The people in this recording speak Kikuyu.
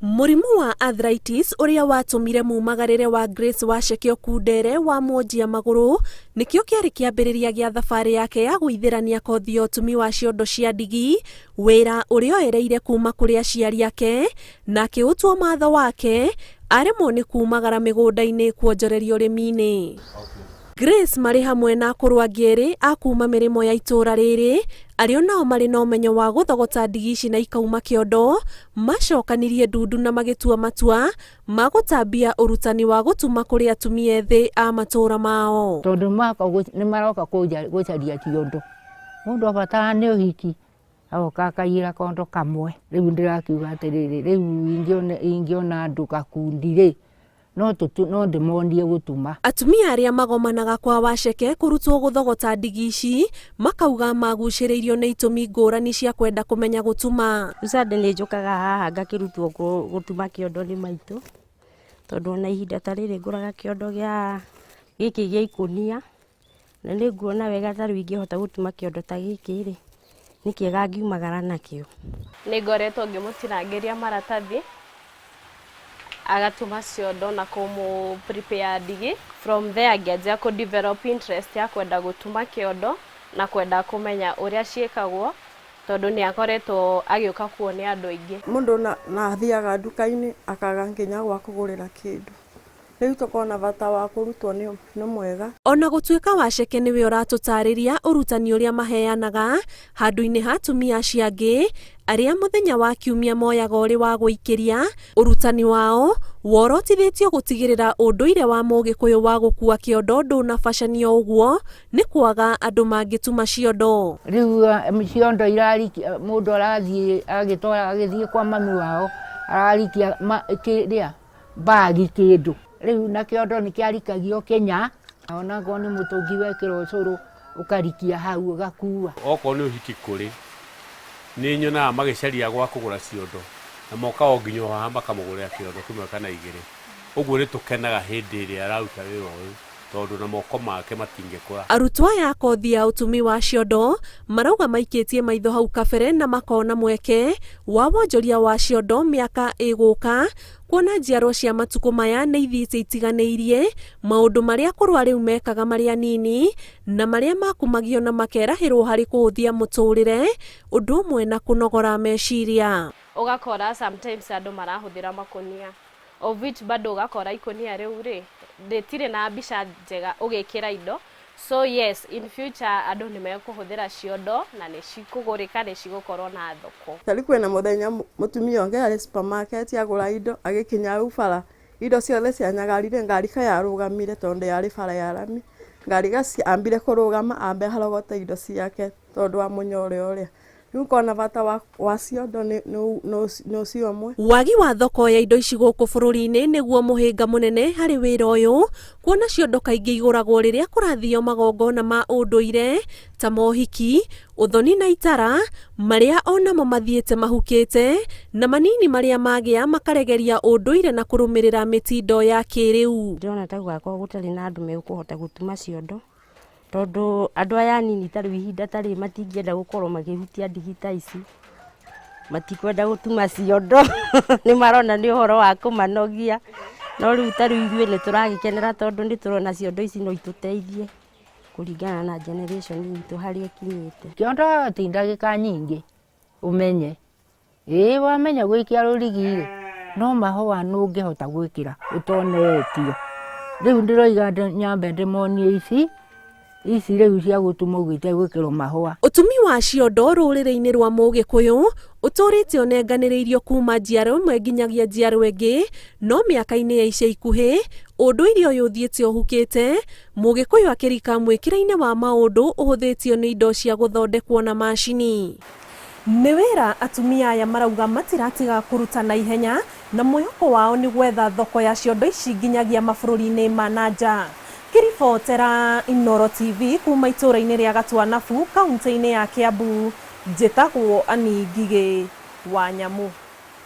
Mũrimũ wa arthritis ũrĩa watũmire mumagarĩre wa Grace Wacheke Okundere wa mwonjia magũrũ nĩkĩo kĩarĩ kĩambĩrĩria gĩa thabarĩ yake ya gũithĩrania kothi ya ũtumi wa ciondo cia ndigi, wĩra ũrĩa oereire kuma kũrĩ aciari ake na akĩũtua matho wake aremwo nĩ kumagara mĩgũnda-inĩ kuonjoreria ũrĩmi-inĩ. Grace marĩ hamwe na akũrũ angĩ erĩ a kuma mĩrĩmo ya itũũra rĩrĩ arĩa onao marĩ na ũmenyo wa gũthogota ndigi ici na ikauma kĩondo, macokanirie ndundu na magĩtua matua ma gũtambia ũrutani wa gũtuma kũrĩ atumia ethĩ a matũũra mao. Tondũ nĩ maroka gũcaria ciondo, mũndũ abatara nĩ ũhiki agoka akaiyĩra kondo kamwe. Rĩu ndĩrakiuga atĩrĩrĩ, rĩu ingĩona andũ gakundi rĩ, no ndĩmonie gũtuma. Atumia arĩa magomanaga kwa Wacheke kũrutwo gũthogota ndigi ici makauga magucĩrĩirio nĩ itũmi ngũrani cia kwenda kũmenya gũtuma. Sunday nĩ njũkaga haha ngakĩrutwo gũtuma kĩondo nĩ maitũ, tondũ ona ihinda ta rĩrĩ ngũraga kĩondo gĩa gĩkĩ gĩa ikũnia, na nĩ nguona wega ta rĩu ingĩhota gũtuma kĩondo ta gĩkĩ rĩ, nĩ kĩega ngiumagara nakĩo. Nĩ ngoretwo ngĩmũtinangĩria maratathi agatuma ciondo na kũmũ prepare ndigi. From there ngĩanjia kũ develop interest ya kwenda gũtuma kĩondo na kwenda kũmenya ũrĩa ciĩkagwo, tondũ nĩ akoretwo agĩũka kuonia andũ aingĩ. Mũndũ na athiaga nduka-inĩ akaga nginya gwa kũgũrĩra kĩndũ. Rĩu tũkona bata wa kũrutwo nĩ mwega. Ona gũtuĩka Wacheke nĩwe ũratũtarĩria ũrutani ũrĩa maheanaga handũ-inĩ ha atumia acio angĩ arĩa mũthenya wa kiumia moyaga ũrĩ wa gũikĩria, ũrutani wao worotithĩtio gũtigĩrĩra ũndũire wa mũgĩkũyũ wa gũkua kĩondo ndũnabacanio ũguo nĩ kwaga andũ mangĩtuma ciondo. Rĩu ciondo irarikia, mũndũ arathiĩ agĩtwara agĩthiĩ kwa mami wao ararikia kĩrĩa mbagi kĩndũ. Rĩu na kĩondo nĩ kĩarikagio kĩnya, onakorwo nĩ mũtũngi wekĩra ũcũrũ ũkarikia hau ũgakua. Okorwo nĩ ũhiki kũrĩ, nĩ nyonaga magĩcaria gwa kũgũra ciondo na moka o nginya haha makamũgũrĩra kĩondo kĩmwe kana igĩrĩ. Ũguo nĩ tũkenaga hĩndĩ ĩrĩa araruta wĩra ũyũ tondũ na moko make matingĩkũra. Arutwo aya a kothi ya ũtumi wa ciondo marauga maikĩtie maitho hau kabere na makona mweke wa wonjoria wa ciondo mĩaka ĩgũka, kuona njiarwa cia matukũ maya nĩ ithiĩte itiganĩirie maũndũ marĩa akũrũ rĩu mekaga marĩ anini na marĩa makumagio na makerahĩrwo harĩ kũhũthia mũtũrĩre ũndũ ũmwe na kũnogora meciria. Ũgakora sometimes andũ marahũthĩra makũnia, of which bado ũgakora ikũnia rĩu rĩ rĩtirĩ na mbica njega ũgĩkĩra indo. So yes, in future andũ nĩ mekũhũthĩra ciondo na nĩ cikũgũrĩka, nĩ cigũkorwo na thoko. Tarĩu kwĩna mũthenya mũtumia ũngĩ arĩ supermarket agũra indo, agĩkinya hau bara indo ciothe cianyagarire, ngari ka yarũgamire tondũ yarĩ bara ya rami. Ngari ambire kũrũgama ambe arogote indo ciake tondũ wa mũnyore ũrĩa. Rĩu ũkona bata wa ciondo nĩ ũcio ũmwe. Wagi wa thoko ya indo ici gũkũ bũrũri-inĩ nĩguo mũhĩnga mũnene harĩ wĩra ũyũ, kuona ciondo kaingĩ igũragwo rĩrĩa kũrathio magongona ma ũndũire ta mohiki, ũthoni na itara, marĩa onamo mathiĩte mahukĩte, na manini marĩa magĩa makaregeria ũndũire na kũrũmĩrĩra mĩtindo ya kĩrĩu. Ndĩrona ta gũgakorwo gũtarĩ na andũ megũkũhota gũtuma ciondo, tondũ andũ aya anini ta rĩu ihinda ta rĩrĩ matingĩenda gũkorwo makĩhutia ndigi ta ici, matikwenda gũtuma ciondo nĩ marona nĩ ũhoro wa kũmanogia. No rĩu ta rĩu ithuĩ nĩ tũragĩkenera tondũ nĩ tũrona ciondo ici no itũteithie kũringana na generation itũ harĩa ĩkinyĩte. Kĩondo ti ndagĩka nyingĩ ũmenye, ĩĩ wamenya gũikia rũrigi rĩ, no mahũa nũngĩhota gwĩkĩra ũtonetio. Rĩu ndĩroiga nyambe ndĩmonie ici, ici rĩu cia gũtuma ũguo itegwĩkĩrwo mahũa. Ũtumi wa ciondo rũrĩrĩ-inĩ rwa mũgĩkũyũ ũtũrĩte ũnenganĩrĩirio kuma njiarwa ĩmwe nginyagia njiarwa ĩngĩ, no mĩaka-inĩ ya ica ikuhĩ ũndũire ũyũ ũthiĩte ũhukĩte, mũgĩkũyũ akĩrika mwĩkĩre-inĩ wa maũndũ ũhũthĩtio nĩ indo cia gũthondekwo na macini. Nĩ wĩra atumia aya marauga matiratiga kũruta na ihenya na mwĩhoko wao nĩ gwetha thoko ya ciondo ici nginyagia mabũrũri-inĩ ma na nja. Ngĩribotera Inooro TV kuma itũũra-inĩ rĩa Gatuanabu kaunti-inĩ ya Kiambu, njĩtagwo Annie Ngigĩ wa Nyamu.